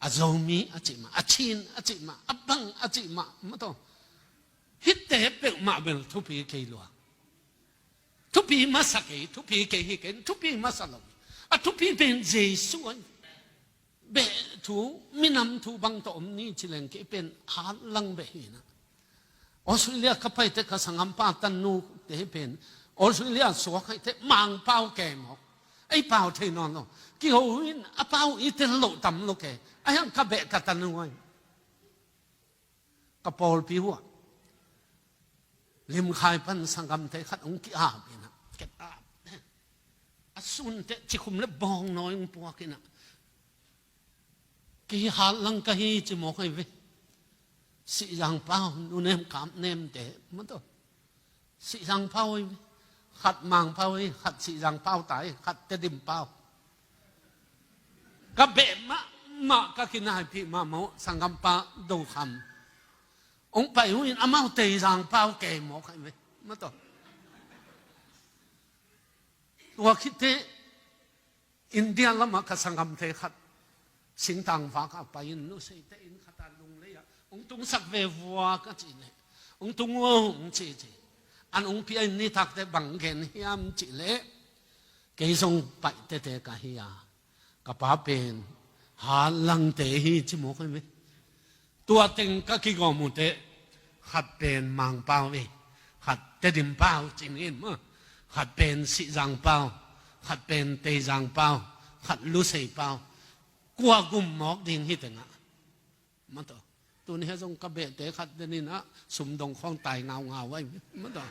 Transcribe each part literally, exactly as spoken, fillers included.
A Zomi a cih mah, a Chin a cih mah, a bang a cih mah, mataw. Hihte peuhmah bel thupi kei lua. Thupi masa kei, thupi kei hi kei, thupi masa lo. A thupi pen Jesu ahi. Beh thu, minam thu bang tawh om ni ci leng kei pen hatlang beh hi na. Australia ka paite ka sanggampa tanu te pen Australia suak ahi te Mangpau kei mawk. Ei pau thei nawn lo. Kiho in a pau i tel loh tam lo kei. A hiang ka beh ka tanu ahi. Ka pawlpi uh ah limkhai pan sanggamte khat hong ki-ap in ah, ki-ap. A sunte cikhum le bawngnawi hong puak in ah, kei hatlang ka hi ci mawk ahi ve. Sihzang pau, nunem kapnemte, mataw. Sihzang pau hi, khat Mangpau hi, khat Sihzang pau ta hi, khat Tedim pau. Ka beh mahmah ka kinaipih mahmah uh, sanggampa Do Kham. Hong pai uh in amau Teizang pau kei mawk ahi ve. Mataw. Tua khit teh India lamah ka sanggamte khat singtang vak ah pai in, nuseite inn khat ah lunglei ah hong tungsak ve vua ka cih leh, hong tung uh hong ci ci. An hong pia in nitakte bang gen hiam cih leh, kei zong paih tete ka hi a, ka pa pen hatlangte hi ci mawk ahi ve. Tua teng ka kigawm uh teh, khat pen Mangpau hi, khat Tedim pau ci ni maw, khat pen Sihzang pau, khat pen Teizang pau, khat Lusei pau. Kua gum mawk ding hi teng ah, mataw. Tuni ah zong ka behte khat den in ah sumdong khawng tai ngaungau ahi, mataw.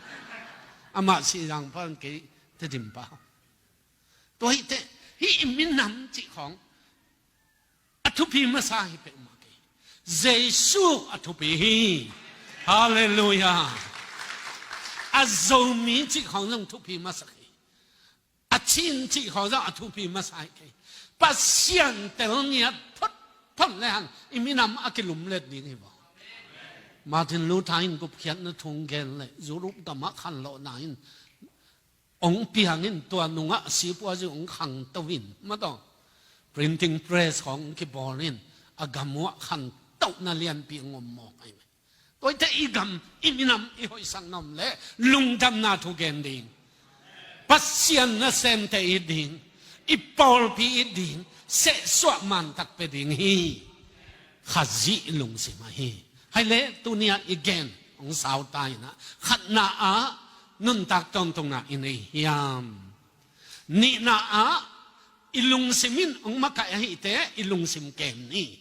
Amah Sihzang pau, kei Tedim pau. Tua hi teh, hih i minam cih khawng a thupi masa hi peuhmah kei. Jesu a thupi hi. Halleluiah. A Zomi cih khawng zong thupi masa kei. A Chin cih khawng zong a thupi masa hi kei. Pasian tel ngiat photphot le hang i minam a kilumlet ding hi vaw. Martin Luther in gupkhiatna thu hong gen leh Europe gamah khanlawhna in hong piang in, tua nungah sipuazi hong khangto in, mataw. Printing press khawng hong kibawl in, a gam uh ah khantohna lianpi hong om mawk ahi ve. Tua hi teh i gam, i minam i hoihsak na om leh lungdamna thu gen ding, Pasian nasemte it ding, i pawlpi it ding, sehsuah mantak pia ding hi. Khazih lungsim ahi. Hai leh tuni ah i gen hong sau ta in ah, khatna ah nuntak tawntungna i nei hiam? Nihna ah i lungsim in hong makaih ahi teh i lungsim kem ni.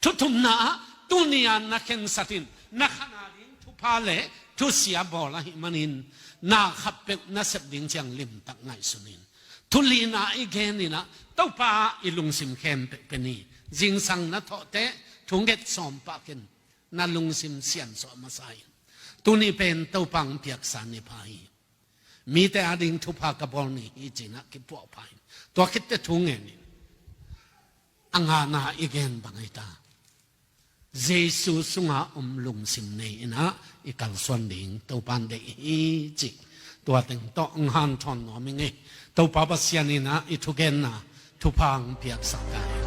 Thuthumna ah tuni ah na khensat in, na khan a ding thupha le thusia bawl ahih manin na khat peuh na sep ding ciang limtak ngaihsun in. Thulina i gen in ah, Topa i lungsim khempeuh pia ni. Zingsang na thawh teh thunget sawm pah ken, na lungsim siansuah masa in. Tuni pen Topa hong piaksa ni pha hi. Mite a ding thupha ka bawl ni hi ci in ah kipuahpha in. Tua khit teh thu ngen in. A ngana i gen bang hi ta? Jesu sungah om lungsim nei in ah i kalsuan ding Topa in deih hi cih tua teng tawh hong hanthawn nuam ing ei. Topa Pasian in ah i thugenna thupha hong piaksak ta hen.